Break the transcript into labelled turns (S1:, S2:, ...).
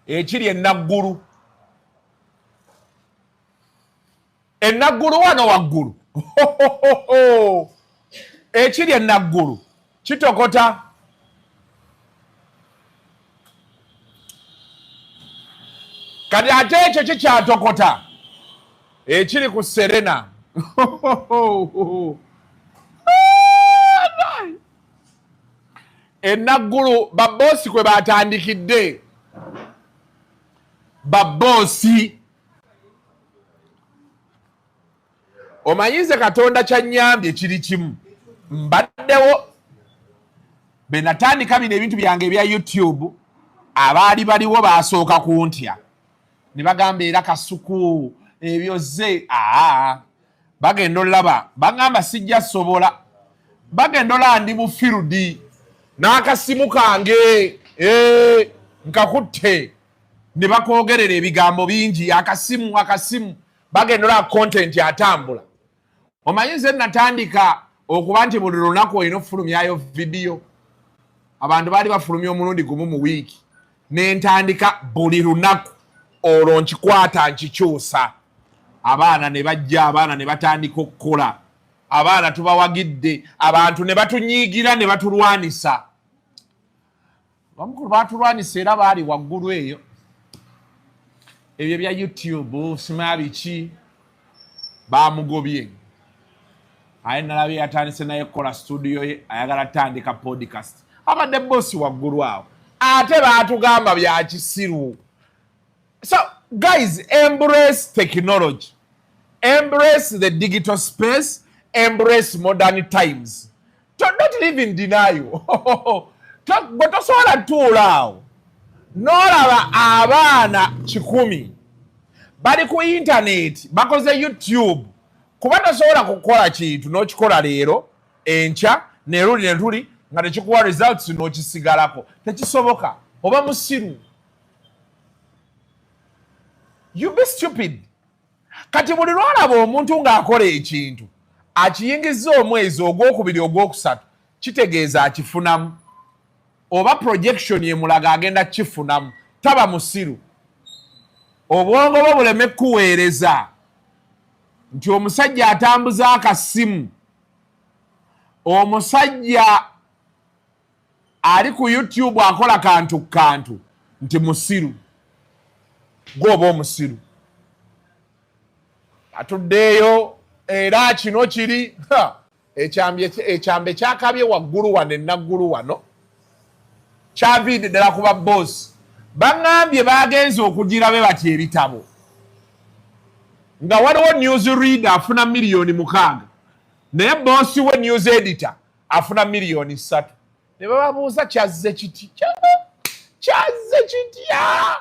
S1: Ekiri enaggulu, enaggulu wano waggulu, ekiri enaggulu kitokota. Kati ate ekyo kikyatokota ekiri ku Serena. Enaggulu baboosi kwe batandikidde, baboosi. Omanyize Katonda kyanyambye kiri kimu, mbaddewo be natandika bino ebintu byange ebya YouTube, abaali baliwo basooka kuntya ne bagamba era Kasuku ebyo ze aa bagenda olaba, bagamba sijja sobola, bagenda olaba ndi mu field n'akasimu kange nkakutte ne bakwogerera ebigambo bingi, akasimu akasimu, bagenda olaba content atambula. Omanyi nze natandika okuba nti buli lunaku olina okufulumyayo vidiyo, abantu baali bafulumya omulundi gumu mu wiiki, nentandika buli lunaku, olwo nkikwata nkikyusa, abaana ne bajja, abaana ne batandika okukola, abaana tubawagidde, abantu ne batunyiigira ne batulwanisa. Bamukulu batulwanisa era baali waggulu eyo, ebyo bya YouTube sima biki, bamugobye. Aye nalabye yatandise naye kukola studio ye, ayagala tandika podcast, abadde bosi waggulu awo, ate batugamba bya kisiru. So guys, embrace technology, embrace the digital space, embrace modern times. Don't live in denial. Gwe tosobola tuula awo n'olaba abaana 100 bali ku intaneti bakoze YouTube, kuba tosobola kukola kintu n'okikola leero, enkya neruli netuli nga tekikuwa results n'okisigalako, tekisoboka. Oba musiru, you be stupid. Kati buli lwolaba omuntu ng'akola ekintu akiyingiza omwezi ogwokubiri, ogwokusatu, kitegeeza akifunamu oba projection emulaga agenda kifunamu. Taba musiru, obwongo bwo buleme kuweereza nti omusajja atambuza akasimu, omusajja ali ku YouTube akola kantu kantu, nti musiru. Gwoba omusiru atuddeeyo era kino kiri ekyambe kyakabye waggulu wano enaggulu wano, kyaviidde ddala ku baboosi. Baŋŋambye bagenze okugira be bati ebitabo nga waliwo news reader afuna 6 miliyoni, naye boosi we news editor afuna 3 miliyoni. Ne bababuuza, kyazze kiti, kyazze kitya?